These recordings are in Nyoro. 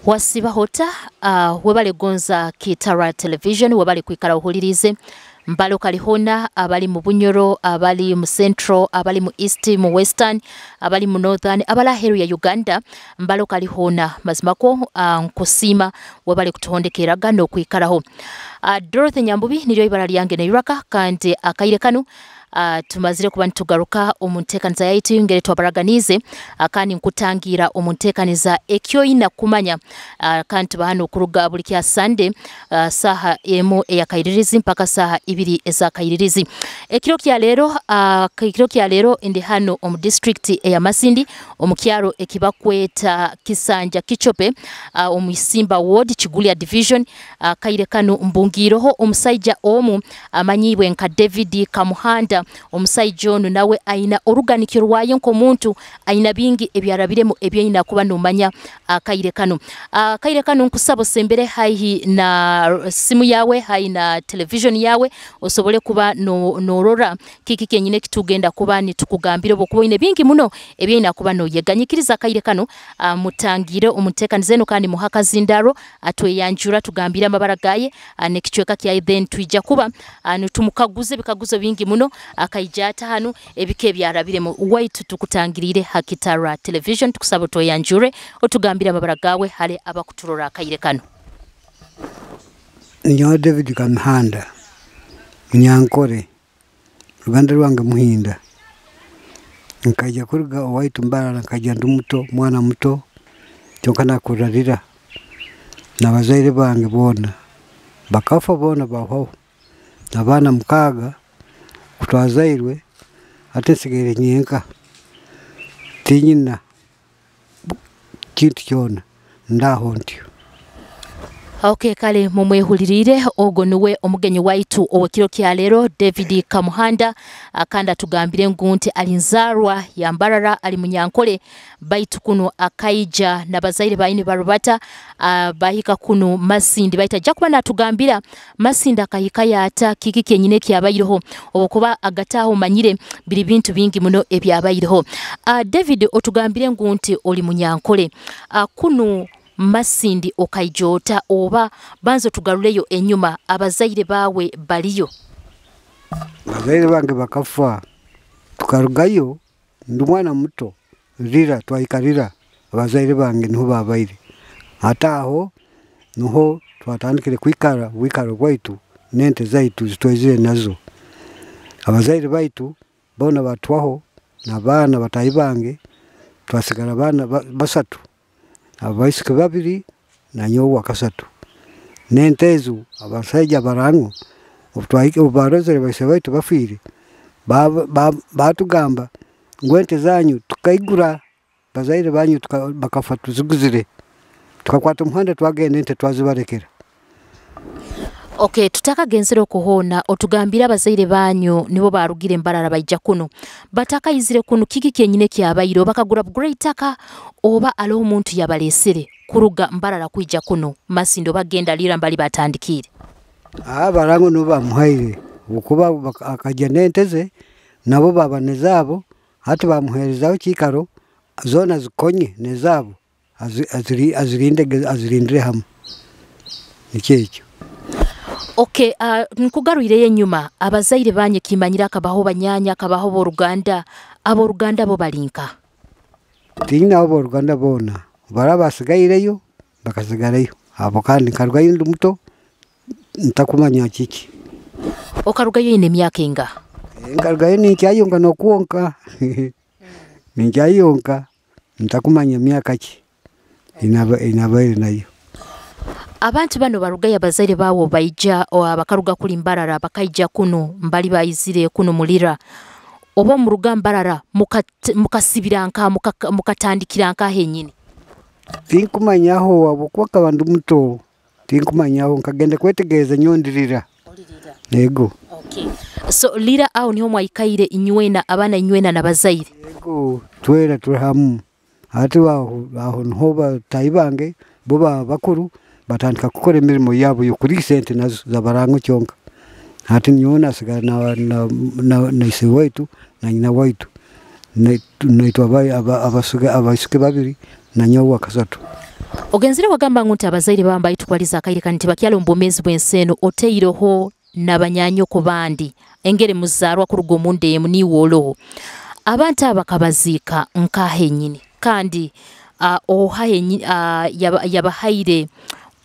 Wasibahota webale gonza Kitara Television, webale kwikara uhulirize mbalo kalihona abali mu Bunyoro, abali mu Central, abali mu East, mu Western, abali mu Northern, abala heru ya Uganda, mbalo kalihona mazimako nkusima webale kutuhondekeraga n'okwikaraho. Dorothy Nyambubi niryo ibara lyange neiraka kandi akaire kanu tumazire kuba nitugaruka omu nteekaniza yaitu ngeri twabaraganize, kandi nkutangira omu nteekaniza ekyoina kumanya, kandi tuba hano okuruga buli kya Sunday, saha emu eyakairirizi mpaka saha ibiri ezakairirizi. Ekiro kya leero, ekiro kya leero ndi hano omu district eya Masindi omu kyaro ekibakweta Kisanja Kichope, omu Isimba Ward Kigulya Division. Kaire kanu mbungiireho omusaija omu amanyibwe nka David Kamuhanda. Omusaija ono nawe aina oruganikyo rwaye nk'omuntu, aina bingi ebyarabiremu ebyaina kuba nomanya akaire kanu. Akaire kanu nkusaba osembere haihi na simu yawe, haihi na television yawe, osobole kuba norora kiki kenyine kitugenda kuba nitukugambira obukuba oine bingi muno ebyaina kuba noyeganyikiriza. Akaire kanu mutangire omuteekaniza eno kandi muhakazindaro atweyanjura tugambire amabara gaye n'ekicweka kyaye, then twija kuba nitumukaguza ebikaguzo bingi muno akaija ata hanu ebika ebyarabiremu. Waitu tukutangirire Hakitara Television, tukusaba otweyanjure otugambire amabara gawe hale abakuturora akaire kanu. Nyowe David Kamuhanda, Munyankore, ruganda rwange Muhinda. Nkaija kuruga owaitu Mbarara, nkaija ndi muto, mwana muto, kyonka nakurarira n'abazaire bange boona bakafa boona bahwaho, abaana 6 twazairwe, hati nsigaire nyenka, tinyina kintu kyona, ndaho ntyo. Okay, kale mumwehulirire ogo niwe omugenyi waitu owekiro kya leero David Kamuhanda, kandi atugambire ngu nti ali nzaarwa ya Mbarara, ali Munyankole, baitu kuno akaija n'abazaire baine barubata, bahika kuno Masindi, baitu ajja kuba natugambira Masindi akahika yata kiki kenyine kyabaireho, obukuba agataho omanyire biri bintu bingi muno ebyabaireho. David otugambire ngu nti oli Munyankole, kuno Masindi okaijota oba banzo tugaruleyo enyuma, abazaire bawe baliyo? Abazaire bange bakafa tukarugayo ndi mwana muto, rira twayikarira abazaire bange niho babaire, ate aho niho twatandikire kwikara bwikaro bwaitu n'ente zaitu zitwezire nazo. Abazaire baitu boona batwaho n'abaana batahi bange, twasigara abaana basatu, abaisiki 2 na nyowe wa kasatu. N'ente ezo abasaija barango obu barozere baise baitu bafiire, batugamba ngu ente zanyu tukaigura, bazaire banyu bakafa tuziguzire, tukakwata omuhanda twagenda ente twazibarekera. Okay, tutakagenzere okuhoona otugambire abazaire banyu nibo barugire Mbarara baija kuno, batakayizire kuno kiki kenyine kyabaire, oba bakagura bugura itaka oba aliho omuntu yabalesere kuruga Mbarara kwija kuno Masindi oba genda lira mbali batandikire? Abarango nibo bamuhaire, okuba akajja n'ente ze nabo baba nezaabo, hati bamuherezaho ekikaro zoona zikonye nezaabo azirindire hamu, nikyo ekyo. Okay, nkugaruireyo enyuma, abazaire banye kimanyira akabaho banyanya, akabaho b'oruganda, ab'oruganda bo balinka? Tinyina ab'oruganda boona, bara basigaireyo bakasigarayo, abo kandi nkarugayo ndi muto ntakumanya kiki. Okarugayo ine emyaka enga? Nkarugayo ninkyayonka n'okwonka, ninkyayonka ntakumanya myaka ki inabaire nayo. Abantu bano barugayo abazaire bawo baija bakaruga kuli Mbarara bakaija kuno mbali bayizire kuno mulira, oba muruga Mbarara mukasibira nka mukatandikira nka henyini? Tinkumanyaho habwokuba nkaba ndi muto, tinkumanyaho, nkagenda kwetegereza nyowe ndirira. Yego. Okay. So lira aho niho mwaikaire inywena abaana inywena n'abazaire? Yego, twera turi hamu. Hati aho niho batahi bange bo baba bakuru batandika kukora emirimo yabo y'okuriisa ente nazo zabarango kyonka. Hati nyowe nasigara na ise waitu na nyina waitu, naitwe abaisiki 2 na nyowe wa kasatu. Ogenzire wagamba ngu nti abazaire bamba baitu akaire kandi tibakyali omu bwomeezi bw'ensi eno, oteireho n'abanyanyoko bandi engeri muzaarwa kuruga omunda emu niiwe oroho. Abantu aba bakabaziika nkahenyini kandi oha yabahaire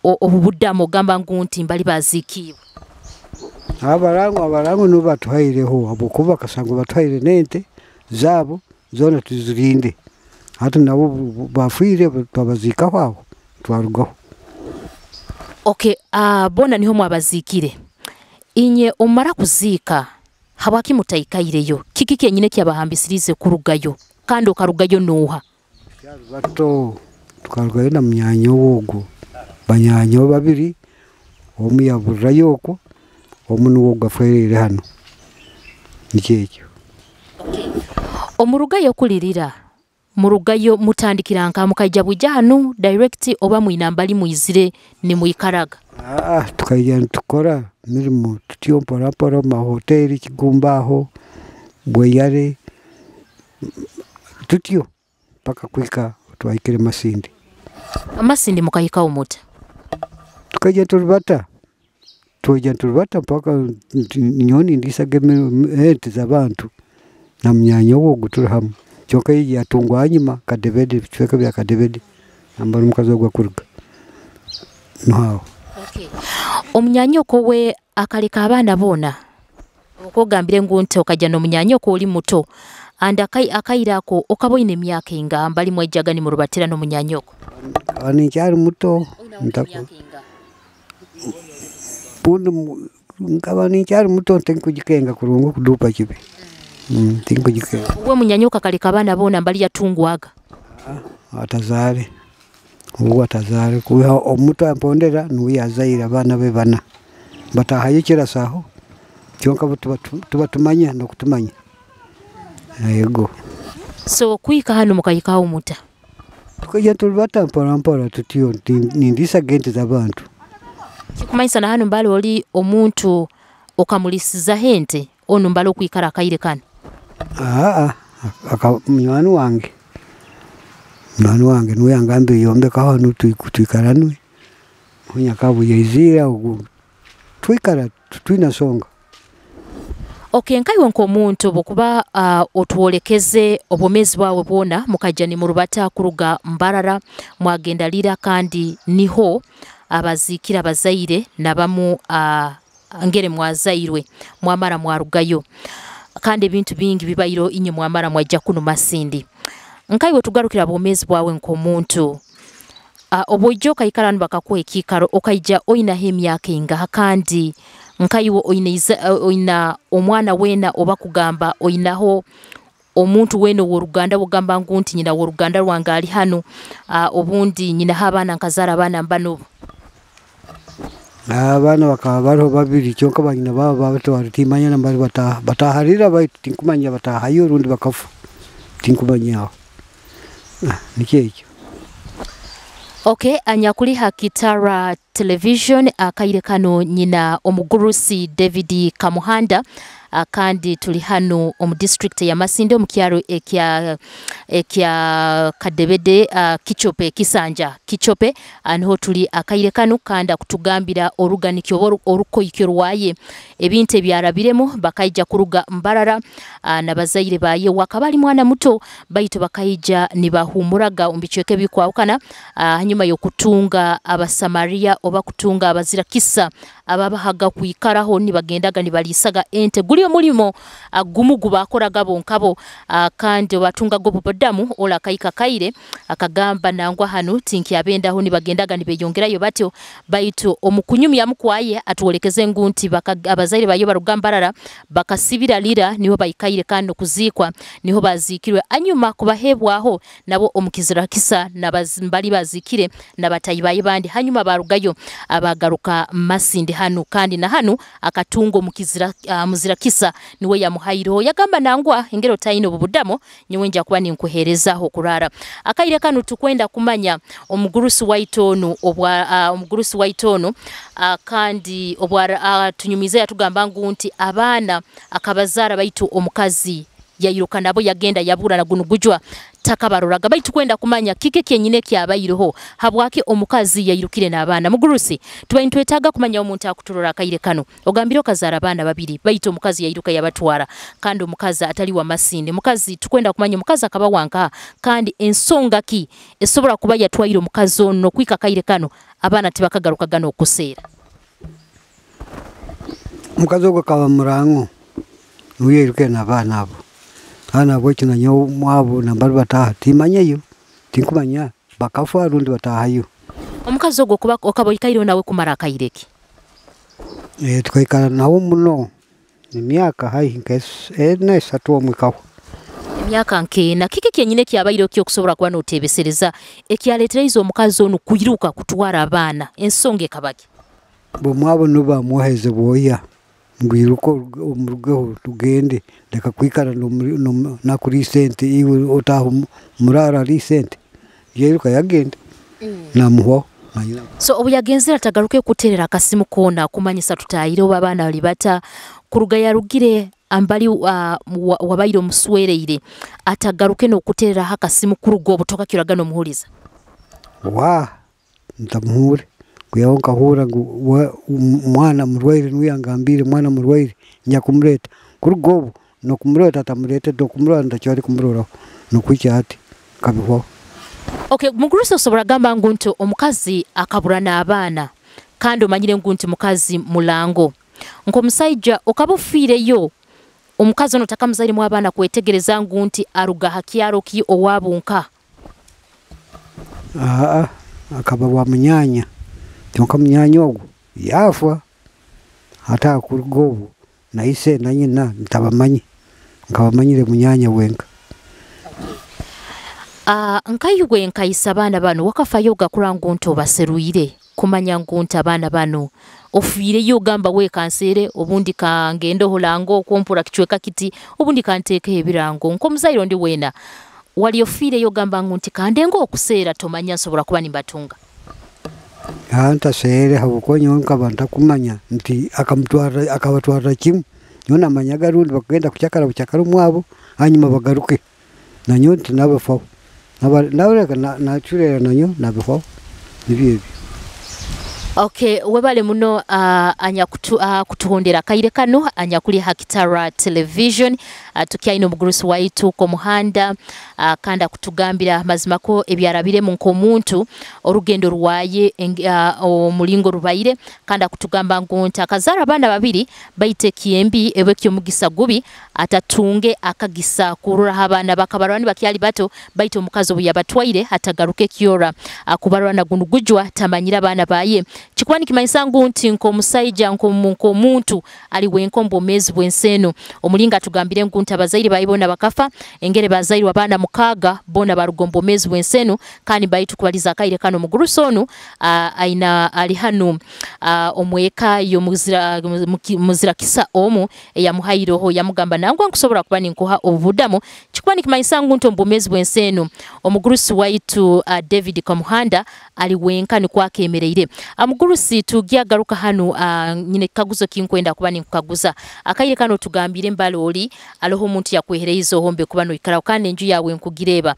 obubudamu ogamba ngu nti mbali baziikiibwe? Abarango nibo batuhaireho habwokuba bakasanga batuhaire n'ente zaabo zoona tuzirinde. Hati nabo bafiire twabaziikaho aho twarugaho. Okay, boona niho mwabaziikire. Inye omara kuziika habwaki mutaikaireyo? Kiki kyenyine kyabahambisiriize kurugayo kandi okarugayo n'oha? Bato tukarugayo na munyaanya ogwo, banyaanya babiri, omu yaburirayo okwo, omu nuwe ogwo aferiire hanu. Nikyo ekyo. Omurugayo kulirira murugayo mutandikira nka mukaija bwija hanu direct oba mwina mbali mwizire nimwikaraga? Tukaija nitukora mirimo tutyo mpora mpora omu mahoteri Kigumba aho Bweyare tutyo mpaka kuhika twahikire Masindi. Masindi mukahikaho muta? Tukaija turubata, twaija niturubata mpaka nyowe nindiisaga ente z'abantu na munyaanya we ogu turi hamu. Kyonka yatungwa hanyuma Kadebede, ebicweka bya Kadebede nambere omukazi ogu akuruga. Nuho aho. Okay. Omunyanyoko we akaleka abaana boona? Okugambire ngu nti okaija n'omunyanyoko oli muto and akaire ako okaba oine emyaka enga mbali mwaijaga nimurubatira n'omunyanyoko? Nkaba ninkyali muto, nkaba ninkyali muto tinkugikenga kurungi kuduupa kibi. Tinkugikenga. Uwe munyanyoko akaleka abaana boona mbali yatungwaga? Atazaare. Uwe atazaare. Kwiha omuto ampondera nuwe yazaire abaana be bana. Bataahayo kirasa aho, kyonka bo tubatumanya n'okutumanya. Yego. So kuhika hanu mukahikaho muta? Tukaija turubata mpora mpora tutyo, nindiisaga ente z'abantu. Kikumanyisa na hanu mbali oli omuntu okamulisizaho ente onu mbali okwikara akaire kanu? Munywani wange. Munywani wange nuwe yangambire yombekaho hanu twikaranwe. Nyakabu yaizire aho twikara twina nsonga. Okay, nkaiwe nk'omuntu bwokuba otwolekeze obwomeezi bwawe bwona mukaija nimurubata kuruga Mbarara mwagenda Lira kandi niho abaziikire abazaire nabamu ngere mwazairwe mwamara mwarugayo kandi ebintu bingi bibairo inye mwamara mwaija kunu Masindi. Nkaiwe tugarukira bwomeezi bwawe nk'omuntu obwoija okaikara hanu bakakuha ekiikaro okaija oinaho emyaka engaha kandi nkaiwe oina omwana weena oba kugamba oinaho omuntu weena ow'oruganda wogamba ngu nti nyina w'oruganda rwange ali hanu, obundi nyinaho abaana nkazaara abaana mbano. Abaana bakaba bariho babiri kyonka banyina baabo babatwara timanya nambari bataharira baitu tinkumanya batahayo rundi bakafa. Tinkumanya aho. Nikyo ekyo. Okay, anyakuliha Kitara Television akaire kano nyina omugurusi David Kamuhanda kandi tuli hano omu district ya Masindi omu kyaro ekya Kadebede Kichope Kisanja Kichope niho tuli akaire kano kandi akutugambira oruganikyo orukoikyo rwaye ebintu ebyarabiremu bakaija kuruga Mbarara nabazaire baye wakabali mwana muto baitu bakaija nibahumuraga omu bicweka ebikwahukana hanyuma y'okutunga abasamaria oba kutunga abazira kisa ababahaga kwikaraho nibagendaga nibalisaga ente guli omulimo gumu gubakoraga bonkabo kandi batungaga obubodamu ola kaika kaire akagamba nangwa hanu tinki abendaho nibagendaga nibeyongerayo batyo baitu omukunyumya mukwaye atwolekeze ngu nti abazaire bayo baruga Mbarara bakasibira Lira niho baikaire kandi kuzikwa niho bazikirwe anyuma kubahebwaho nabo omukizira kisa nabali bazikire nabatayi baye bandi hanyuma barugayo abagaruka Masindi hanu kandi na hanu akatungo mukizira muzira kisa niwe yamuhaireho yagamba nangwa ingero taino obubudamo nyewe nja kuba ninkuherezaho kurara akaire kanu tukwenda kumanya omugurusi waitonu obwa omugurusi waitonu kandi obwa tunyumize yatugamba ngu nti abaana akabazara baitu omukazi yairuka nabo yagenda yabura na gunugujwa takabaroraga baitu kwenda kumanya kiki kyenyine kyabaireho habwaki omukazi yairukire n'abaana. Mugurusi tuba nitwetaaga kumanya omuntu akuturora akaire kano ogambire okazaara abaana babiri baitu omukazi yairuka yabatwara kandi omukazi atali wa Masindi. Mukazi tukwenda kumanya omukazi akaba wanka kandi ensonga ki esobora kuba yatwaire omukazi ono kwika kaire kano abaana tibakagarukaga n'okuseera. Omukazi ogwo akaba murango niwe yairukire n'abaana abo. Abaana abo nanyowe mwabo nambari bataaha timanyayo, tinkumanya bakafa rundi bataahayo. Omukazi ogwo okaba oikaireho nawe kumara akaire ki? Tukaikara nawe muno emyaka haihi nka ena esatu omwikaho. Emyaka nk'ena. Kiki kyenyine kyabaire okusobora kuba noteebesereza ekyaleetereize omukazi onu kwiruka kutwara abaana ensonga ekabaki? Bwomwabo nibo bamwoheze bwoya ngu iruka omurugeho tugende leka kwikara nakuriisa ente iwe otaaha muraaro ariisa ente. Yairuka yagenda namuhwaho. So obu yagenzere atagaruke kuterera akasimu koona kumanyisa tutahire oba abaana bali bata kuruga yarugire ambali wabaire omuswereire atagaruke n'okutereraho akasimu kuruga obu tokakiraga n'omuhuriza? Wa ntamuhure kwihaho nkahurra ngu mwana murwaire niwe yangambire mwana murwaire nyakumureta kuruga obu n'okumureta atamuretedde okumurora ntakyali kumuroraho n'okuhikya hati nkabihwaho. Okay, mugurusi osobola gamba ngu nti omukazi akabura n'abaana kandi omanyire ngu nti mukazi mulango nk'omusaija okaba ofiireyo omukazi ono takamuzairemu abaana kwetegereza ngu nti aruga ha kyaro ki owabunka? Akaba wa munyanya kyonka munyanya ogwo yafa hati kuruga obu na ise na nyina ntabamanyi nkabamanyire munyanya wenka. Nkaiwe nkaisa abaana bano wakafayo ogakura ngu nti obaseruire kumanya ngu nti abaana bano ofiireyo ogamba we kanseere obundi kangende ohulango okwompura kicweka kiti obundi kanteekeho ebirango nk'omuzaire ondi weena wali ofiireyo ogamba ngu nti kandenga okuseera tomanya nsobora kuba nimbatunga? Ntaseere habwokuba nyowe nkaba ntakumanya nti akabatwarra kimu nyowe namanyaga rundi bakagenda kukyakara bukyakara omwabo hanyuma bagaruke nanyowe tinabafaho nabareka nacureera nanyowe nabihwaho nibyo ebyo. Okay, webale muno kutuhondera kaire kano anyakuli Hakitara Television tukyaine omugurusi waitu komuhanda kandi akutugambira mazima ko ebyarabiremu nk'omuntu orugendo rwaye omulingo rubaire kandi akutugamba ngu nti akazaara abaana babiri baite kiembi ebe kyomugisa gubi atatunge akagisa kuroraho abaana bakabarwani bakyali bato baite omukazi obu yabatwaire atagaruke kyora kubarwana gunu gujwa tamanyira abaana baye. Chikuba nikimanyisa ngu nti nk'omusaija nk'omuntu ali wenka omu bwomeezi bw'ensi eno omulinga atugambire ngu nti abazaire baye boona bakafa engere bazairwe abaana mukaaga boona baruga omu bwomeezi bw'ensi eno kandi baitu kubaliza akaire kano omugurusi onu aina ali hanu omweka y'omuzira kisa omu eyamuhaireho yamugamba nangwa nkusobora kuba ninkuha obubudamu. Chikuba nikimanyisa ngu nti omu bwomeezi bw'ensi eno omugurusi waitu David Kamuhanda ali wenka nikwo akemereire. Mugurusi tugyagaruka hanu nyine kikaguzo kinkwenda kuba ninkukaguza akaire kano tugambire mbali oli aloho omuntu yakwehereize ohombe kuba noikaraho kandi enju yawe nkugireba.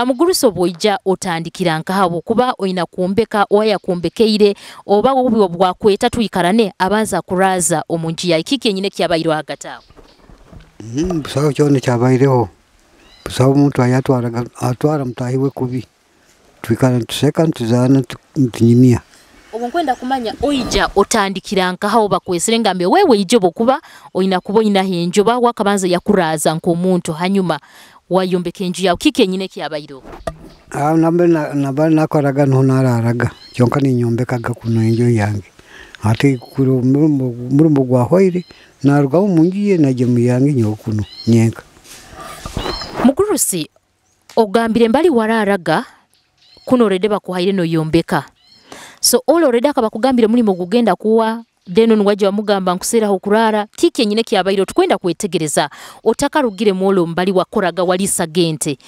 Mugurusi obwoija otandikira nkahabo kuba oina kuombeka oya kuombekeire oba obubi bwakweta tuikarane abanza kuraza omunju yawe kiki enyine kyabairwe hagati aho? Busaho kyona kyabaireho busaho omuntu atwara mutahi we kubi twikara nituseka nituzaana nitunyumya. Obwo nkwenda kumanya oija otandikira nkaho bakwesere ngambe wewe ije bokuba oina kuba oina henjo ba wakabanza yakuraza nk'omuntu hanyuma wayombeka enju yawe kiki enyine kyabaireho? Namba nakoraga niho nararaga kyonka ninyombekaga kuno enju yange ate kuro omurimo gwahwaire narugaho omunju ye najya mu yange nyowe kuno nyenka. Mugurusi ogambire mbali wararaga kuno orede bakuhaire noyombeka so olo orede akabakugambire mulimo gugenda kuwa deno nwaje wamugamba nkuseraho kurara kiki enyine kyabaire tukwenda kwetegereza otakarugire mwolo mbali wakoraga walisa gente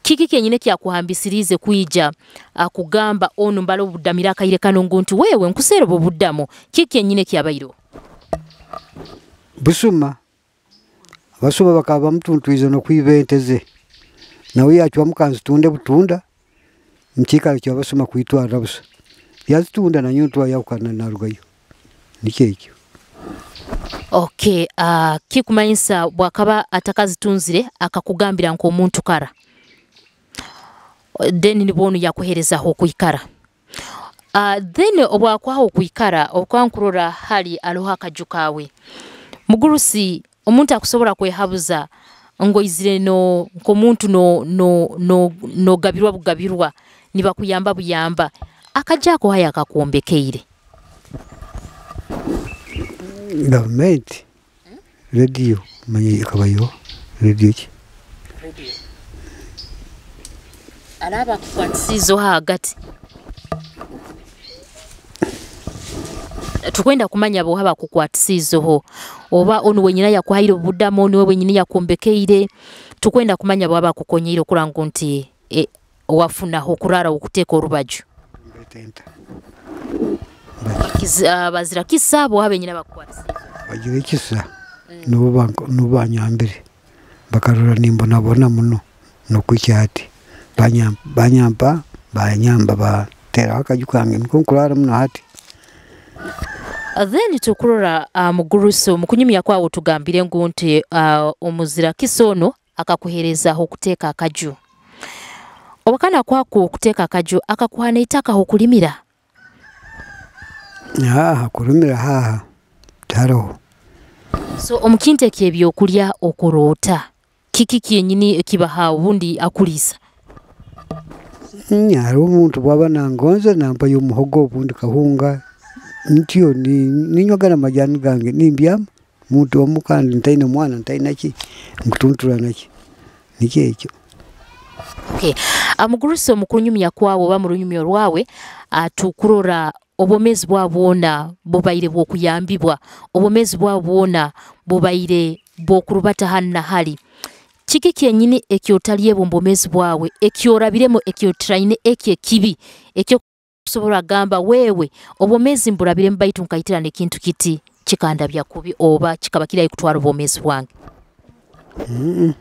kiki kenyine kyakuhambisirize kuija akugamba onu mbali obudamira akaire kano ngu nti wewe nkusera obubudamu kiki kenyine kyabaire? Busuma abasuma bakaba bamutuntwize n'okwiba ente ze Nawe yacwamu kanzitunde butunda mukiikaro kyabasuma kwitwarra busa. Yazitunda nanyowe twayahukana narugayo. Nikyo ekyo. Okay, kikumanyisa bwakaba atakazitunzire akakugambira nk'omuntu kara. Then nibwo onu yakuherezaho okwikara. Then obwakwaho okwikara okwankurora hali aroho akaju kawe. Mugurusi omuntu akusobora kwehabuza ngoizire no nk'omuntu no gabirwa bugabirwa nibakuyamba buyamba akajako haya akakwombekeire. Gavumenti radio manye ekabayo radio ki? Radio. Araba akukwatisizo hagati. Tukwenda kumanya bo haba kukwatisizoho oba onu wenyina yakuhaire obudamu onu wenyina yakwombekeire. Tukwenda kumanya bo haba kukonyeire okurango nti wafunaho kurara okuteka orubaju. Bazira kisa bo habe nyina bakukwatisize. Bagira ekisa nubo banyambire bakarora nimbonabona muno nokwikya hati banyampa banyamba bateraho akaju kange niko nkurara muno hati. Then tukurora muguruso mukunyumya kwawo tugambire ngu nti omuzira kisono akakuherezaho okuteka akaju. Obakana kwako okuteka akaju akakuhana itaka okulimira. Haha kulimira haha taro. So omukinte kyebyokulya okorota kiki kyenyini ekibaha ubundi akulisa. Hariho omuntu bwaba nangonza nampayo omuhogo obundi kahunga ntyo ninywagana amajani gange nimbyama muntu omu kandi ntaine mwana ntaine ki nkutuntura naki nikyo ekyo. Okay. Mugurusi omukunyumya kwawe oba murunyumya rwawe atukurora obwomezi bwa bwona bubaire bwokuyambibwa obwomezi bwa bwona bubaire bwokurubata hanu na hali. Kiki kyenyini ekyotalye obwomezi bwawe ekyorabiremo ekyotraine ekye kibi ekyo kusobora gamba wewe obwomezi mburabire mbaitu nkaitira nekintu kiti kikandabya kubi oba kikaba kirayi kutwara obwomezi bwange.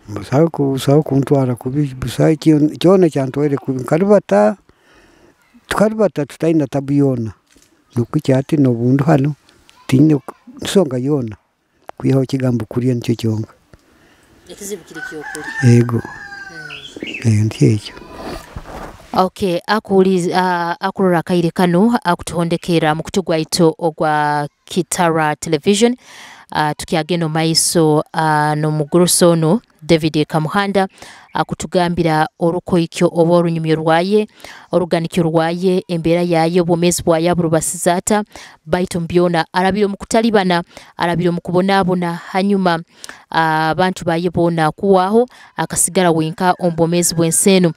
Busaho kuntwara kubi busaho kyona kyantwaire kubi nkarubata tukarubata tutaina tabu yona nokukya hati nobundu hano tine nsonga yona kwihaho kigambo kulya nikyo kyonka. Ekizibu kiri kyokulya. Ego. Nti ekyo. Okay, akurora akaire kano akutuhondekera mu kutu gwaitu ogwa Kitara Television. Tukyagenda omu maiso n'omugurusi ono David Kamuhanda akutugambira orukoikyo oba orunyumyo rwaye oruganikyo rwaye embeera yaye obwomezi bwaye aburubasiza ata baitu mbyona arabire omu kutalibana arabire omu kubonaabona hanyuma abantu baye boona kuwaho akasigara wenka omu bwomezi bw'ensi enu.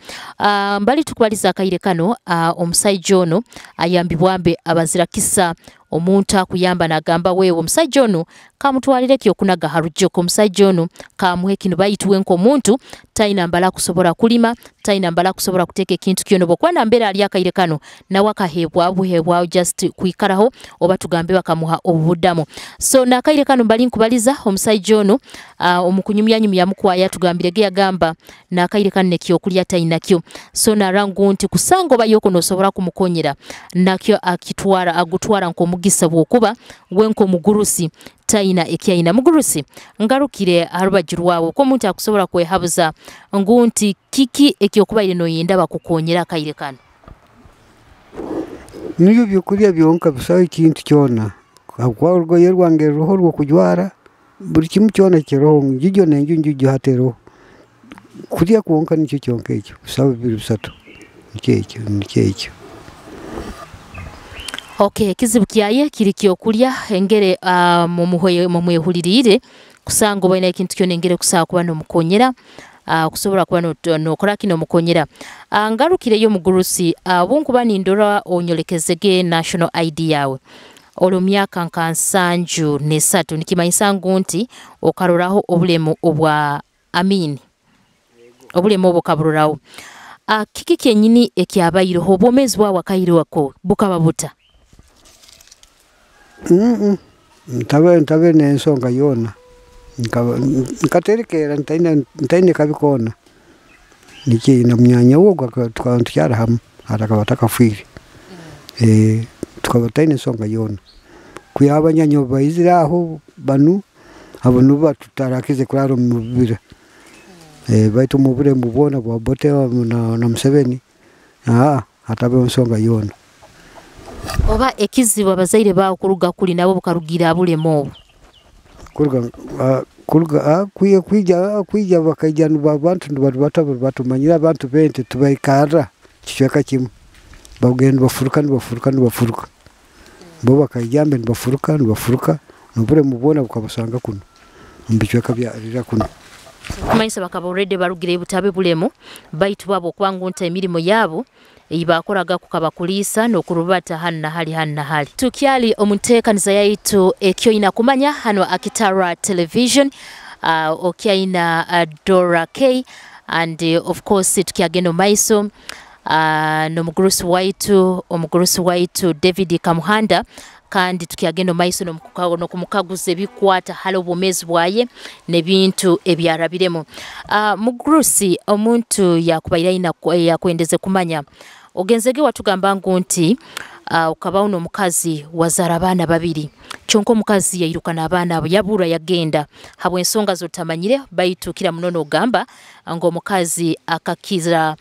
Mbali tukubaliza akaire kano omusajja ono ayambibwambe abazira kisa omuntu akuyamba nagamba wewe omusajja ono kamutwalire kyokunaga harujjoko omusajja ono kamuhe kino bayituwe nk'omuntu taina mbala kusobora kulima taina mbala kusobora kuteeka ekintu kyona bwokwana mbeera ali akaire kano nawe akahebwa buhebwa just kwikaraho oba tugambe bakamuha obubudamu. So nakaire kano mbali nkubaliza omusajja ono omukunyumyanyumya mukwaya tugambire ge yagamba nakaire kano nekyokulya tainakyo. So narangu nti kusanga oba yoko nosobora kumukonyera nakyo akitwara agutwara nk'omugisa bwokuba we nk'omugurusi taina ekyaina. Mugurusi ngarukire aharubaju rwawe ko omuntu akusobora kwehabuza ngu nti kiki ekyokubaire noyenda bakukonyera akaire kano. Nibyo byokulya byonka busaho ekintu kyona habwokuba orugoye rwange ruroho rw'okujwara buli kimu kyona kiroho njijo n'enju njijo hati eroho kulya kwonka nikyo kyonka ekyo busaho bibiri bisatu nikyo ekyo nikyo ekyo. Okay, ekizibu kyaye kiri kyokulya engere mumwehuliriire kusanga obaina ekintu kyona engere kusaba kuba nomukonyera kusobora kuba nokora kino mukonyera. Ngarukireyo mugurusi bunkuba nindora onyolekezege national ID yawe olwo myaka nka 73 nikimanyisa ngu nti okaroraho obulemu obwa Amini obulemu obwo kaburoraho. Kiki kyenyini ekyabayireho obwomezi bwawe akairwako bukaba buta? Ntabe n'ensonga yona nkaterekera ntaine kabi koona. Nikyo na munyanya we ogu tukaba nitukyara hamu hati akaba atakafiire. Tukaba tutaine ensonga yoona. Kwihaho abanyaanya obu baizire aho banu, abo nubo batutarakize kurara omu bibira. Baitu omu bulemu bwona bwa Obote na Museveni, hatabeho ensonga yoona. Oba ekizibu abazaire baawe kuruga kuli nabo bukarugira abulemu obu? Kuruga kwija bakaija abantu batumanyire abantu bente tubaikarra kicweka kimu. Bagenda nibafuruka nibafuruka nibafuruka. Bo bakaija mbe nibafuruka nibafuruka n'obulemu bwona bukabasanga kuno omu bicweka bya rira kuno. Kumanyisa bakaba already barugire butabe bulemu baitu babo okwangu nta emirimo yabo eibakoraga kukabakulisa n'okurubata hanu na hali hanu na hali. Tukyali omu nteekaniza yaitu ekyoina kumanya hano Akitara Television, okyaina Dora K and of course tukyagenda omu maiso n'omugurusi waitu, omugurusi waitu David Kamuhanda, kandi tukyagenda omu maiso n'okumukaguza ebikwata hali obwomeezi bwaye n'ebintu ebyarabiremu. Mugurusi, omuntu yakubaire aina yakwendeze kumanya ogenzege watugamba ngu nti ukabaho n'omukazi wazara abaana babiri, kyonka omukazi yairuka n'abaana abo yabura yagenda habw'ensonga zotamanyire, baitu kira muno n'ogamba ngu omukazi akakiza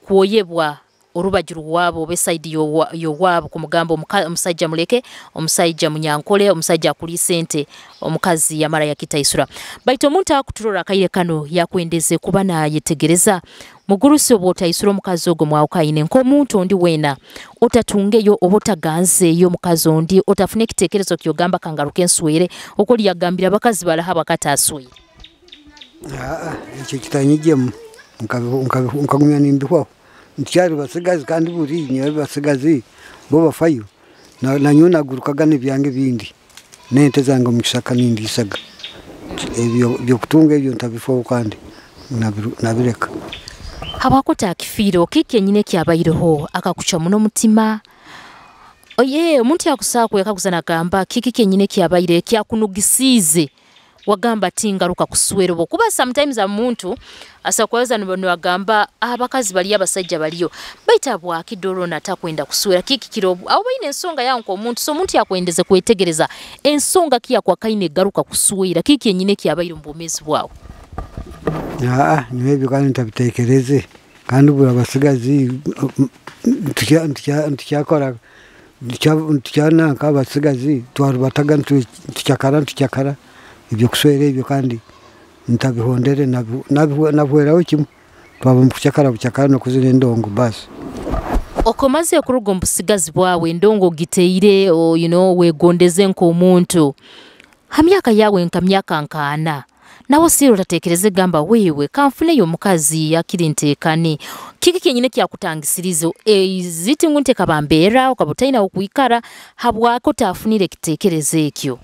kwoyebwa orubaju rwabo oba esaidi y'owaabo kumugamba omusajja muleke, omusajja munyankole, omusajja akuliisa ente, omukazi yamara yakitaisura. Baitu omuntu akuturora akaire kano yakwendeze kuba nayetegereza mugurusi oba otaisura omukazi ogwo mwawukaine nk'omuntu ondi weena otatungeyo oba otaganzeeyo omukazi ondi, otafune ekiteekerezo kyogamba kangaruke enswere okwo yagambira abakazi balaha bakataswere. Ekyo kitanyijemu nkagumya nimbihwaho. Ntukyali basigazi kandi buri nyowe basigazi bo bafayo nanyowe nagurukaga n'ebyange bindi n'ente zange omu kisaka nindiisaga. Ebyo byokutunga ebyo ntabifaho kandi nabireka. Habwako otakifiire kiki kyenyini ekyabaireho akakucwa muno omutima? Oye omuntu yakusaako kwekaguza nagamba kiki kyenyini ekyabaire ekyakunugisiize wagamba tingaruka kuswera obo, kuba sometimes omuntu asakweza nibagamba abakazi baliyo abasajja baliyo baitu abwakidoro natakwenda kuswera kiki kiro aho baine ensonga yawo nk'omuntu. So omuntu yakwendeze kwetegereza ensonga ki yakwakaine garuka kuswera kiki kyenyini ekyabaire omu bwomeezi bwawe? Nyowe ebyo kandi ntabitekereze kandi buri abasigazi ntukyakora ntukyananka abasigazi twarubataga ntukyakara ebyokuswera ebyo kandi ntabihondere nabihweraho kimu twaba mukukyakara bukyakara n'okuzina endongo basi. Okomaze kuruga omu busigazi bwawe endongo ogiteire you know, wegondeze nk'omuntu ha myaka yawe nka myaka nkaana nawe siiro otatekereze gamba wewe kanfuneyo omukazi yakiri nteekane kiki kyenyini ekyakutangisirize eziti ngu ntekaba mbeera okaba otaine okwikara habwaki otafunire ekiteekerezo ekyo?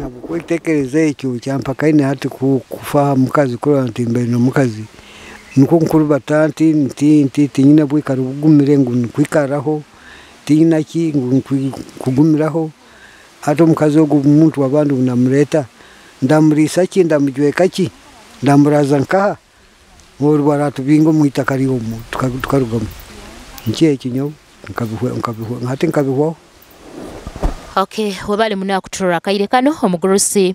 Habw'ekiteekerezo ekyo kyampakaine hati kufa mukazi kurora nti mbaire n'omukazi nikwo nkurubata nti nti tinyine bwikaro bugumire ngu nkwikaraho tinyina ki ngu nkugumiraho hati omukazi ogu omuntu w'abandi obu namureeta ndamuriisa ki ndamujweka ki ndamuraza nkaha oru baratubinga omu itaka ry'omu tukarugamu nikyo ekyo nyowe hati nkabihwaho. Okay, webale muno akuturora akaire kano omugurusi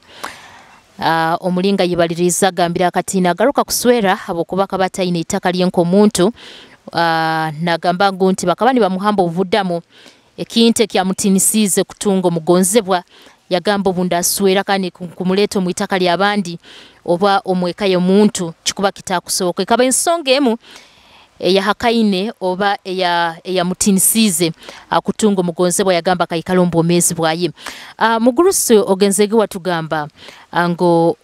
omulinga yibaliriza agambira akati nagaruka kuswera habwokuba akaba ataine itaka lye nk'omuntu, nagamba ngu nti bakaba nibamuhamba obubudamu ekintu ekyamutinisiize kutunga omugonzebwa yagamba obu ndaswera kandi kumuleeta omu itaka ly'abandi oba omweka y'omuntu kikuba kitakusoboka. Ekaba ensonga emu eyahakaine oba eyamutinisiize akutunga omugonzebwa yagamba akaikara omu bwomeezi bwaye. Mugurusi ogenzege watugamba ngu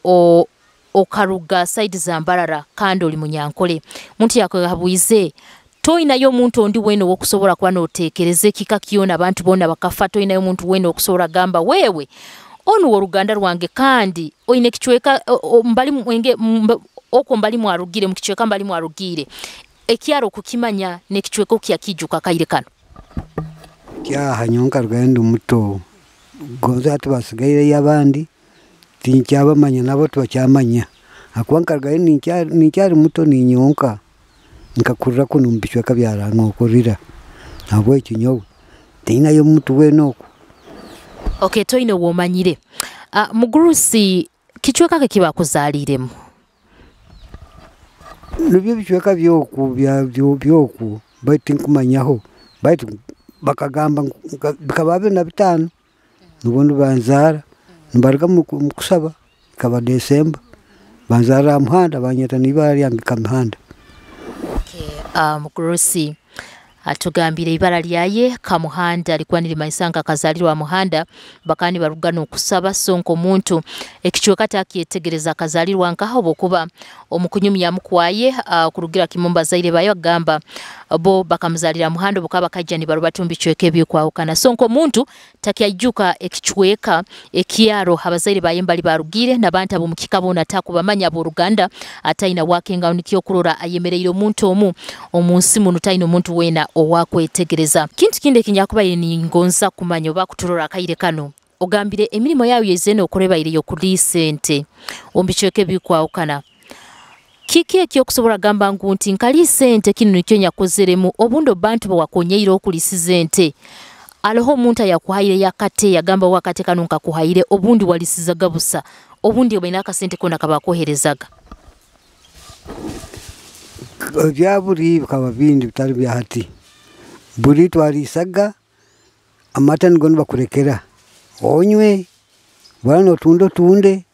okaruga saidi za Mbarara kandi oli munyankole muntu yakwehabwize toyinayo omuntu ondi weena owokusobola kuba n'oteekereza ekika kyona abantu boona bakafa toyinayo omuntu weena okusobola gamba wewe onu w'oruganda rwange kandi oine ekicweka mbali mwenge okwo mbali mwarugire mu kicweka mbali mwarugire ekyaro kukimanya n'ekicweka okyakijuka akaire kano. Kyaha nyowe nkarugayo ndi muto gonza hati basigaireyo abandi tinkyabamanya nabo tibakyamanya Akuba nkarugayo ninkyali muto ninyonka, nkakurra kunu omu bicweka bya Rang'okurira. Habweki nyowe tinyinayo omuntu weena oku. Okay, toine w'omanyire. Mugurusi, kicweka ki kibakuzaaliremu? Nibyo ebicweka by'oku by'oku baitu tinkumanyaho, baitu bakagamba ngu bikaba 25 nubwo nibanzaara, nibaruga mukusaba ekaba December, banzaarra ha muhanda banyeta n'ibara lyange Kamuhanda. Okay, mugurusi atugambire ibara lyaye Kamuhanda likuba nirimanyisa nka akazaalirwa ha muhanda, bakaba nibaruga n'okusaba. So nk'omuntu ekicweka takyetegereza akazaalirwa nkaha, habwokuba omukunyumyamu kwaye kurugira kimu omu bazaire baye bagamba bo bakamuzaalira ha muhanda obukaba bakaija nibarubata omu bicweka ebikwahukana. So nk'omuntu takyaijuka ekicweka ekyaro abazaire baye mbali barugiire, n'abantu ab'omu kika boona takubamanya ab'oruganda, ataina wakenga nikyo kurora ayemereire omuntu omu omu nsi munu, taina omuntu weena owakwetegereza. Kintu kindi ekinyakubaire ningonza kumanya oba kuturora akaire kano, ogambire emirimo yawe yezene okorebaire y'okuliisa ente omu bicweka ebikwahukana. Kiki ekyokusobora kugamba ngu nti nkaliisa ente kinu nikyo nyakozeremu, obundi abantu bawakonyeire okulisiza ente, aroho omuntu ayakuhaire yakate yagamba wakate kanu nkakuhaire, obundi walisizaga busa, obundi obaine akasente kona kabakoherezaga? Ebya buri bikaba bindi bitali bya hati. Buri twaliisaga amata nigo nibakurekera onywe, bwaba notunda otunde,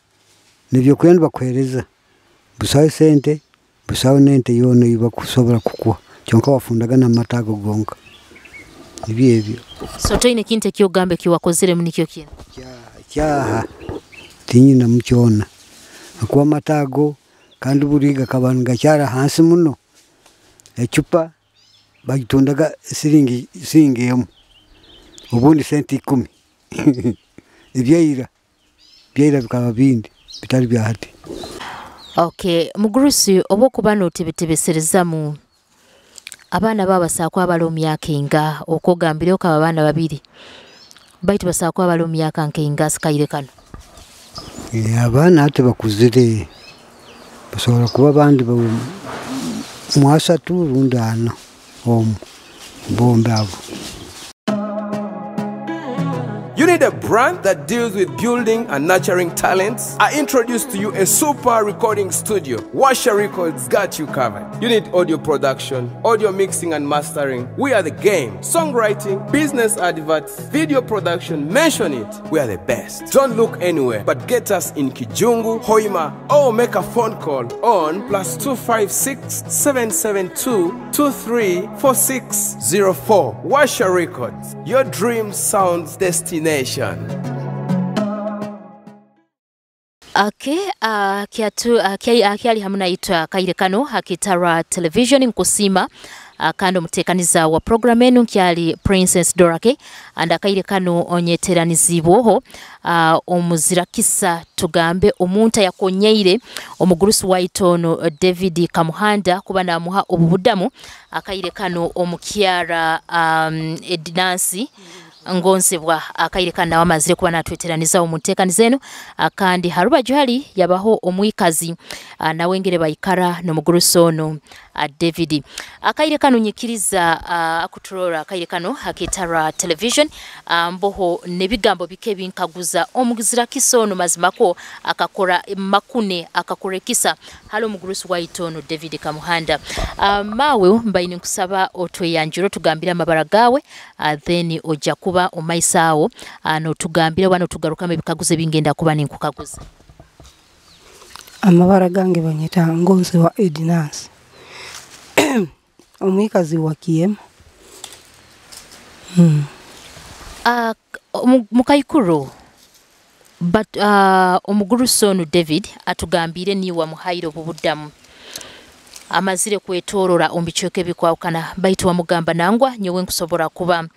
n'ebyokulya nibakuheereza. Busaho sente, busaho n'ente yoona eyi bakusobora kukuha, kyonka wafundaga n'amata ago gonka. Nibyo ebyo. So toine kintu ekyogamba ekiwakozeremu nikyo kinu? Kyaha, tinyinamu kyona. Hakuba amata ago kandi buri gakaba nigakyara hansi muno. Ecupa bagitundaga siringi 1, obundi senti 10. Ebyaira, ebyaira bikaba bindi bitali bya hati. Okay, mugurusi obwokuba notebetebeserezamu abaana babo basaako abali omu myaka enga, okwogambire okaba abaana babiri, baitu basaako abali omu myaka nk'enga sikaire kano? Abaana hati bakuzire, basobora kuba abandi mu 3 rundi 4 omu bombi abo. You need a brand that deals with building and nurturing talents? I introduce to you a super recording studio. Washa Records got you covered. You need audio production, audio mixing and mastering. We are the game. Songwriting, business adverts, video production, mention it. We are the best. Don't look anywhere, but get us in Kijungu, Hoima, or make a phone call on +256 772 234604. Washa Records, your dream sounds destination. Okay, kyali hamu naitwa kaire kano Hakitara Television nkusima, kandi omutekaniza wa program enu kyali Princess Dorake, and akaire kano onyeteranizibwoho omuzirakisa tugambe omuntu yakonyeire omugurusi waitono David Kamuhanda kuba namuha obubudamu akaire kano omukyara Ednansi Ngonsebwa akaire kano nawe amazire kuba natweteraniza omutekaniza enu, kandi harubaju hali yabaho omwikazi nawe ngere baikara n'omugurusi ono David. Akaire kano nyikiriza akuturora akaire kano Hakitara Television, mboho nebigambo bike binkaguza omugizira kisono mazimako akakora makune akakora kisa hali omugurusi waitono David Kamuhanda. Mawe mbaine nkusaba otweyanjuro tugambira amabara gawe, then ojja kuba omaisaawo notugambira wano tugarukamo ebikaguzo ebingenda kuba ninkukaguza. Amabara gange banyeta Ngonzi wa Ednansi, omwikazi wa Kiema. Mukaikuru, but omugurusi ono David atugambire niwe muhaire obubudamu amazire kwetorora omu bicweka ebikwahukana, baitu wamugamba nangwa nyowe nkusobora kuba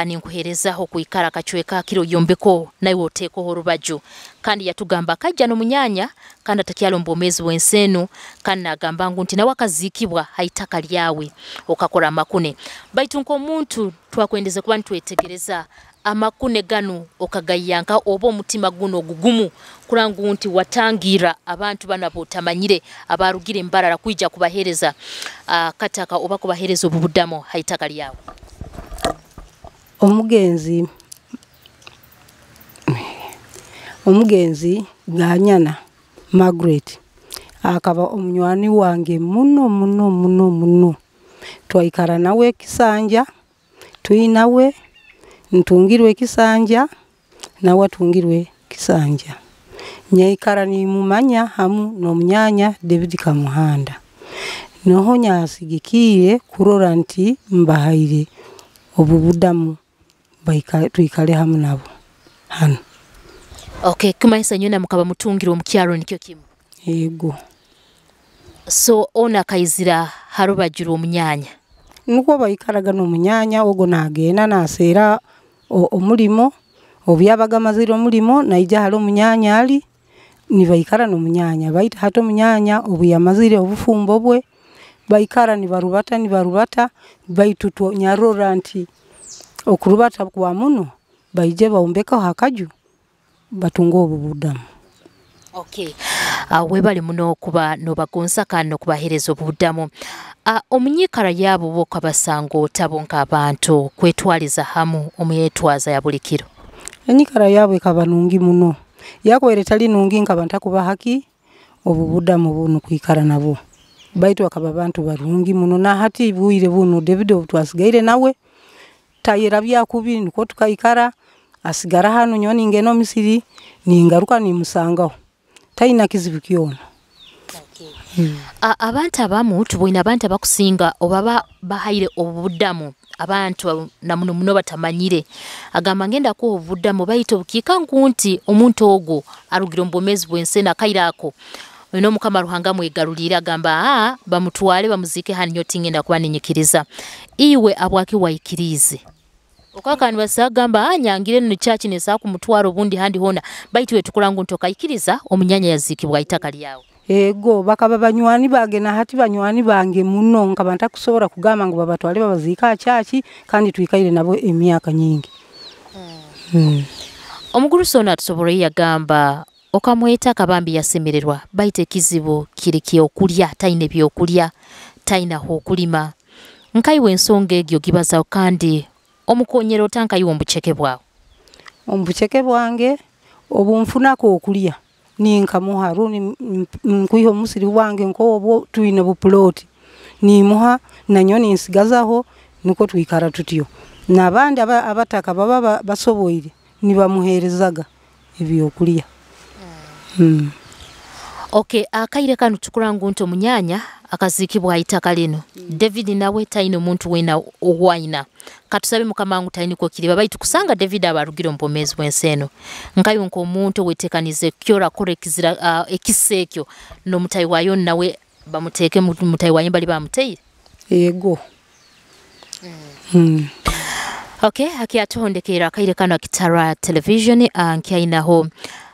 ninkuherezaho kwikara akacweka kiro yombeko naiwe oteekoho orubaju, kandi yatugamba akajja n'omunyanya kandi atakyali omu bwomeezi bw'ensi enu, kandi nagamba ngu nti nawe akaziikibwa ha itaka lyawe okakora amakune. Baitu nk'omuntu twakwendeze kuba nitwetegereza Amakune ganu okagayanka oba omutima guno ogugumu kurangu nti watangira abantu bana botamanyire abarugire Mbarara kwija kubahereza kataka oba kubahereza obubudamo haitaka lyawe. Omugenzi Ganyana Margaret akaba omunywani wange muno muno muno muno. Twaikara nawe kisanja, twinawe ntungirwe kisanja nawe atungirwe kisanja. Nyaikara nimumanya hamu n'omunyanya David Kamuhanda. Noho nyasigikiire kurora nti mbahaire obubudamu tuikale hamu nabo hano. Okay, kumanyisa nyona mukaba mutungirwe omukyaro nikyo kimu. Yego. So ona kaizira harubajuru omunyanya. Nuko baikaraga n'omunyanya ogo nagenda nasera omulimo obyabaga mazira omulimo naija hali omunyanya ali nibaikara n'omunyanya baita hata omunyanya obuyamazire obufumbo bwe baikara nibarubata baitu nyarora nti okurubata kwa muno baije baombeka hakaju batunga obubudamu. Okay. Webale muno kuba nobagonza kandi nokubahereza obubudamu. Omunyikara yabo bokabasango tabonka abantu kwetwaliza hamu omuyetwaza ya buli kiro. Enyikara yabo ekaba nungi muno. Yakwere tali nungi nkaba ntakuba haki obubudamu bunu kwikara nabo. Baitu akaba bantu barungi muno na hati buire bunu David obutwasigaire nawe tayera byakubi niko tukaikara asigara hano nyoni ngeno misiri ningaruka nimusangaho. Taina kizibu kyona. Okay. Abantu abamu tuboina abantu abakusinga obaba bahaire obubudamu abantu na muno muno batamanyire agamba ngenda ko obubudamu bayito bukika nkunti omuntu ogo arugira ombomezi bwense na kairako no mukama Ruhanga mwegarulira agamba bamutwale bamuzike hanyo tingenda kuba ninyikiriza iwe abwaki waikirize okakani basagamba anyangire no church nesa kumutwaro obundi handi hona baitu wetukurangu ntokaikiriza omunyanya yazikibwa itaka lyawe. Ego bakaba banywani bange na hati banywani bange muno nkaba ntakusobora kugamba ngu babatwale babazika chachi kandi tuikaire nabo emyaka nyingi. Omuguruso natusobora yagamba okamweta kabambi yasemererwa baite kizibu kiri kyokulya taine byokulya taina hokulima nkaiwe ensonga egyo gibaza kandi omukonyero otanka iwe omubucheke bwawe. Omubucheke bwange obumfunako okulya ninkamuha runi nkuiho musiri wange nkobo tuine buploti nimuha nanyoni nsigazaho niko tuikara tutyo nabandi abataka baba basoboire nibamuherezaga ebyokulya. Okay, akaire kanu tukurangu nto munyanya akazikibwa itaka lino. David nawe taine omuntu wena ogwaina. Katusabe mukama ngu taine ko kiri baitu kusanga David abarugire ompomezi bwenseno. Nkayo nko omuntu wetekanize kyora kore kizira ekisekyo no mutayi wayo nawe bamuteke mutayi wayo bali bamuteire. Yego. Okay, akiatuhondekera akaire kanu akitara television nkiainaho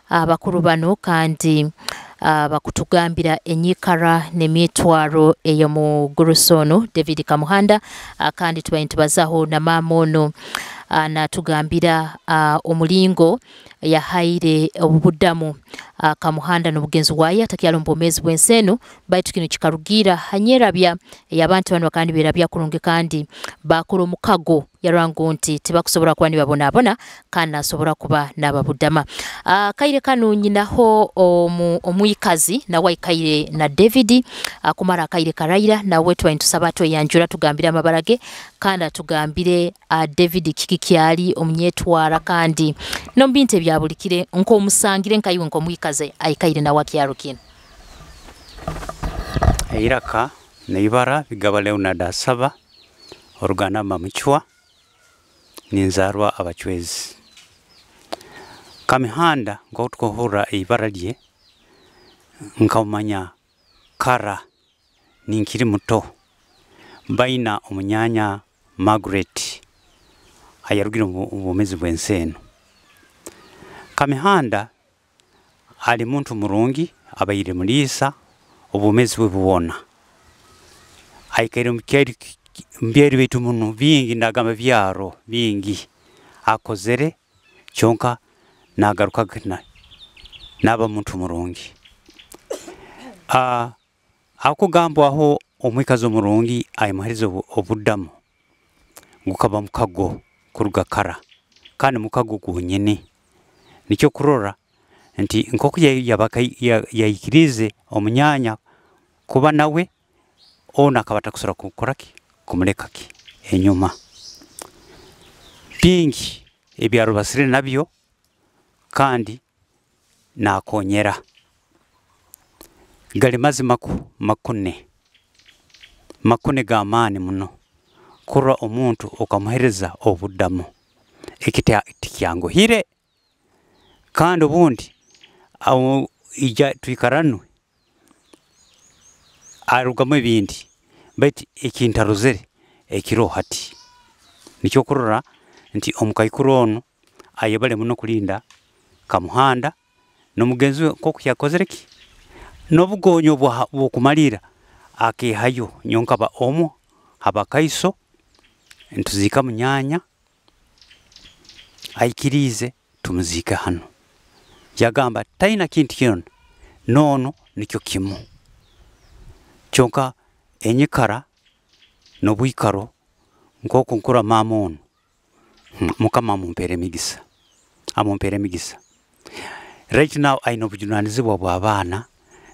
abakuru bano kandi bakutugambira enyikara n'emitwaro eyo mu Gurusono David Kamuhanda kandi tubaye tubazaho na mama ono natugambira omulingo yahaire obubudamu Kamuhanda n'obugenzi waye atakyalo mbomezi bwenseno baitu kino kikarugira hanyerabya y'abantu bano kandi berabya kurungi kandi bakora omukago yarango nti tibakusobola kuba nibabonabona kandi nasobora kuba nababudama. Kaire kanu nyinaho omwikazi nawe aikaire na David kumara kaire karaira nawe tubaye tusaba tweyanjura tugambire amabarage kandi atugambire David kiki kyali omunyetwara kandi nombinte byabulikire nko omusangire nkayiwe nko omwikazi aikaire nawe akyaro kino. Eiraka neibara bigaba Leonard Asaba oruganda Mamuchwa ninzarwa abachwezi. Kamihanda ngotukohura ibara lye nkaumanya kara ninkiri muto baina omunyanya Margaret ayarugire mu bwenseno. Kamihanda ali muntu murungi abaire mulisa obumezi bwe buwona aikaire mu mbyeri bitu muno bingi ndagamba byaro bingi Akozere kyonka nagaruka naba muntu murungi. Akugambwaho omwikazi omurungi aimuherize obudamu gukaba mukago kuruga kara kandi mukago gwonyini. Nikyo kurora nti nkoku yaikirize omunyanya kuba nawe ona akaba atakusobora kukoraki kumulekaki enyuma. Bingi ebyarubasire nabyo kandi nakonyera gali mazima makune g'amaani muno kurora omuntu okamuhereza obudamu eki tikyanguhire. Kandi obundi ija twikaranwe arugamu ebindi baitu ekintarozere ekiro hati. Nikyo kurora nti omukaikuru onu ayebale muno kulinda Kamuhanda n'omugenzi we nkoku yakozere ki n'obugonyo bw'okumalira akehayo nyonkaba omu habakaiso ntuziika munyanya aikirize tumuziike hano. Yagamba taina kintu kyona nono nikyo kimu kyonka enyikara n'obwikaro nkoku nkura mama ono Mukama amumpere emigisa, amumpere emigisa. Right now aine obujunanizibwa bw'abaana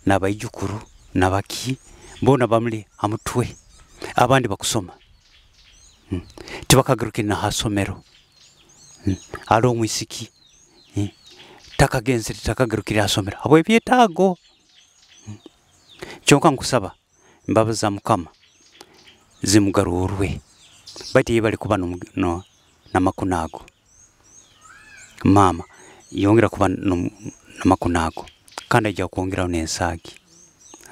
n'abaijukuru n'abaki boona bamuli amutwe abandi bakusoma tibakagarukire na hasomero ali omwisiki takagenzere takagarukire hasomero habw'ebyetaago. Kyonka nkusaba embabazi za Mukama zimugarurwe baitu yebale kuba n'amakune ago. Mama yongera kuba n'amakune ago kandi aija kwongeraho n'ensaagi.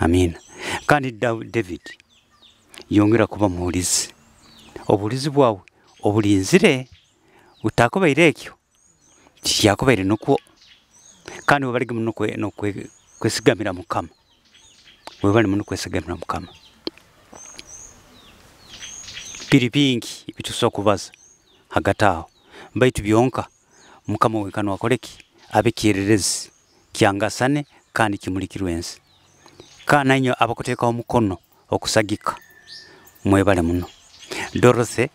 Amina. Kandi David yongera kuba muhulizi, obuhulizi bwawe obulinzire utakubaire ekyo tikyakubaire nukwo. Kandi webalege muno kwesigamira Mukama, webale muno kwesigamira Mukama. Biri bingi ebitusobola kubaza hagati aho baitu byonka Mukama wenka niwe akoreki abe kyererezi kyangasane kandi kimulikirwe ensi. Kandi nainywe abakuteekaho omukono okusagika mwebale muno. Dorothy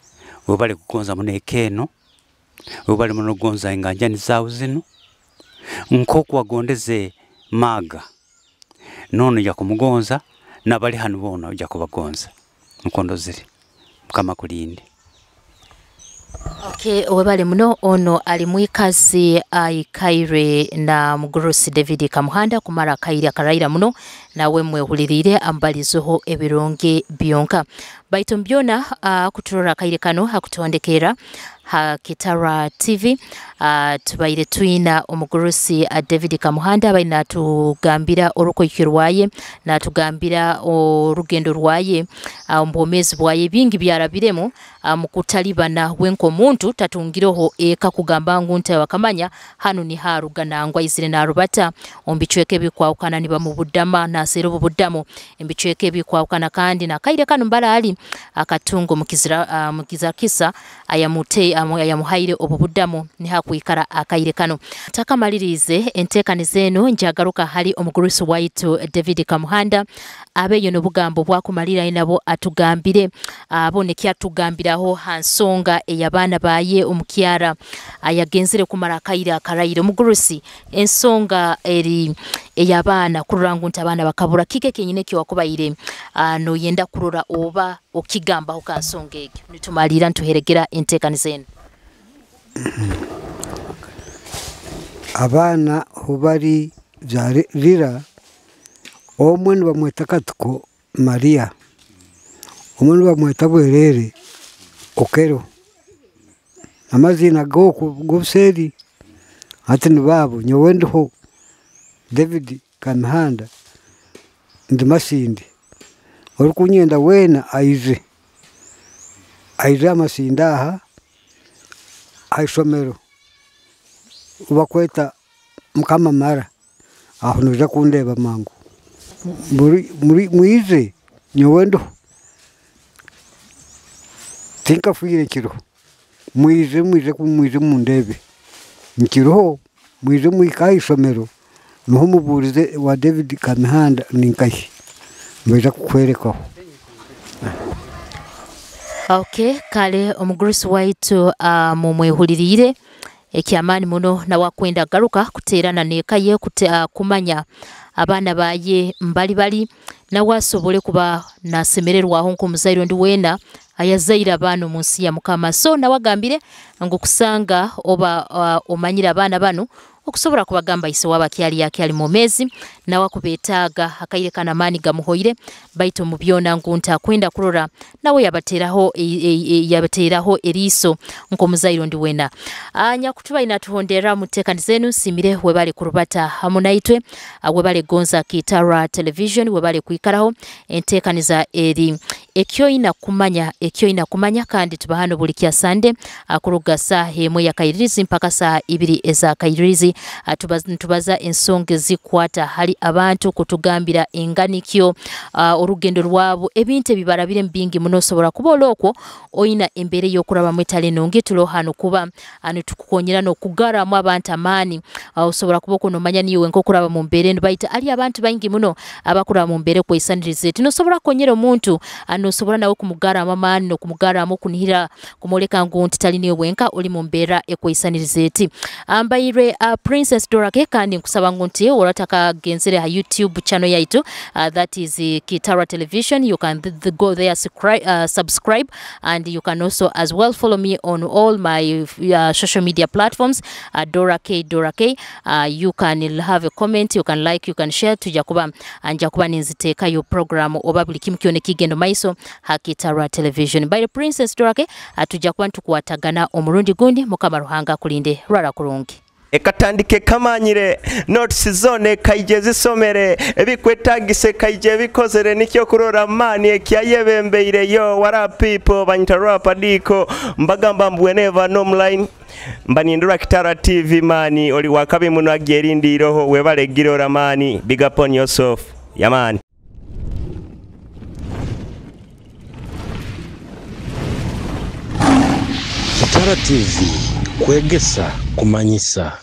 webale kugonza muno eka eno, webale muno kugonza enganjani zaawe zinu nkoku wagondeze Maga nono ojja kumugonza n'abali hanu boona ojja kubagonza nkondozire. Mukama kulinde. Okay, webale muno. Ono ali mwikazi aikaire na mugurusi David Kamuhanda kumara akaire akaraira muno nawe mwehulirire ambalizeho ebirungi byonka. Baitu mbyona kuturora akaire kano hakutondekera ha Kitara TV tubaire twina omugurusi David Kamuhanda abaire natugambira orukoikyo rwaye, natugambira orugendo rwaye, omubwomeezi bwaye bingi byarabiremu mukutalibana wenka omuntu tatungireho eka kugamba ngu nti wakamanya hanu ni haruga nangwa izire narubata omu bicweka ebikwawukana nibamubudama naseera obubudamu embicweka ebikwawukana. Kandi nakaire kanu mbara ali akatungo mukizira kisa ayamuhaire obubudamu nihakwikara akaire kano. Takamalirize enteekaniza eno njagaruka hali omugurusi waitu David Kamuhanda abeyo n'obugambo bwakumalira nabo atugambire abone kyatugambiraho ha nsonga ey'abaana baye omukyara ayagenzere kumara akaire akaraire. Omugurusi ensonga eri ey'abaana kurora ngu nti abaana bakabura kike kenyine kyewakubaire noyenda kurora oba okigambaho ka nsonga egyo nitumalira ntuheregera enteekaniza eno. Abaana hubari rira omwe nibamweta Katuko Maria, omwe nibamweta Bwerere Okero, amazina g'obuseeri hati nibaabo. Nyowe ndiho David Kamuhanda ndi Masindi, orikunyenda weena aije Amasindi aha ahaishomero bakweta Mukama Mara aho noija kundeeba mangu. Mwije nyowe ndiho tinkafiire nkiriho. Mwije mwije mwije mundebe. Nkiroho mwije mwika isomero nuho mubuurize wa David Kamihanda ninkahi. Mbaija kukwerekaho. Okay, kale omugurusi waitu mumwehuliriire ekyamaani muno nawe akwenda garuka kuteerana n'eka ye kumanya abaana baye mbali bali nawe asobole kuba nasemererwaho nk'omuzaire ondi weena ayazaire abaana omu nsi ya Mukama. So nawe agambire ngu kusanga oba omanyire abaana banu okusobola kubagamba ise waba kyali akyali mumezi nawe akubetaaga akaire kana amaani gamuhoire baitu mu byona ngu ntakwenda kurora nawe yabateraho yabateraho eriiso nk'omuzaire ondi weena. Nyakutuba inatuhondera muteekaniza nsimire webale kurubata hamu naitwe, webale gonza Kitara Television, webale kwikaraho enteekaniza eri ekyoina kumanya, ekyoina kumanya kandi tubahano buli kya Sande kuruga saa emwe ya kairirizi mpaka saa 2 eza kairirizi. Tubaza ensonga zikwata hali abantu kutugambira enganikyo orugendo rwabo ebintu ebibarabire mbingi muno sobola kuba olokwo oyina embere y'okuraba mwetale nonge tulo hano kuba ano tukukonyera n'okugaramu abantu amaani. Osobola kuba okuno omanya niwe nkokuraba mu mbere baita ali abantu baingi muno abakuraba mu mbere kweisanirize tinosobola konyera omuntu anosobola nawe kumugaramu amaani n'okumugaramu okunihira kumoleka ngu nti tali niwe wenka oli mu mbeera ekweisanirize eti. Ambaire Princess Dora K kandi nkusaba ngu nti orataka genzere ha YouTube channel yaitu, that is Kitara Television. You can go there, subscribe, and you can also as well follow me on all my social media platforms, Dora K, Dora K. You can have a comment, you can like, you can share. Tujja kuba nja kuba ninziteekayo program oba buli kimu kyona ekigendo maiso ha Kitara Television. By the Princess Dora K, tujja kuba ntukwatagana omurundi gundi. Mukama Ruhanga akulinde rwara kurungi. Ekatandike kamanyire notes zone kaije zisomere ebikwetagise kaije bikozere nikyo kurora mani ekyayebembeire yo what up people banyita rapa diko mbagamba mbweneva nomline mbanindura Kitara TV mani oli wakabi muno agerindi roho webale girora mani big up on yourself yamani. Kitara TV kwegesa kumanyisa.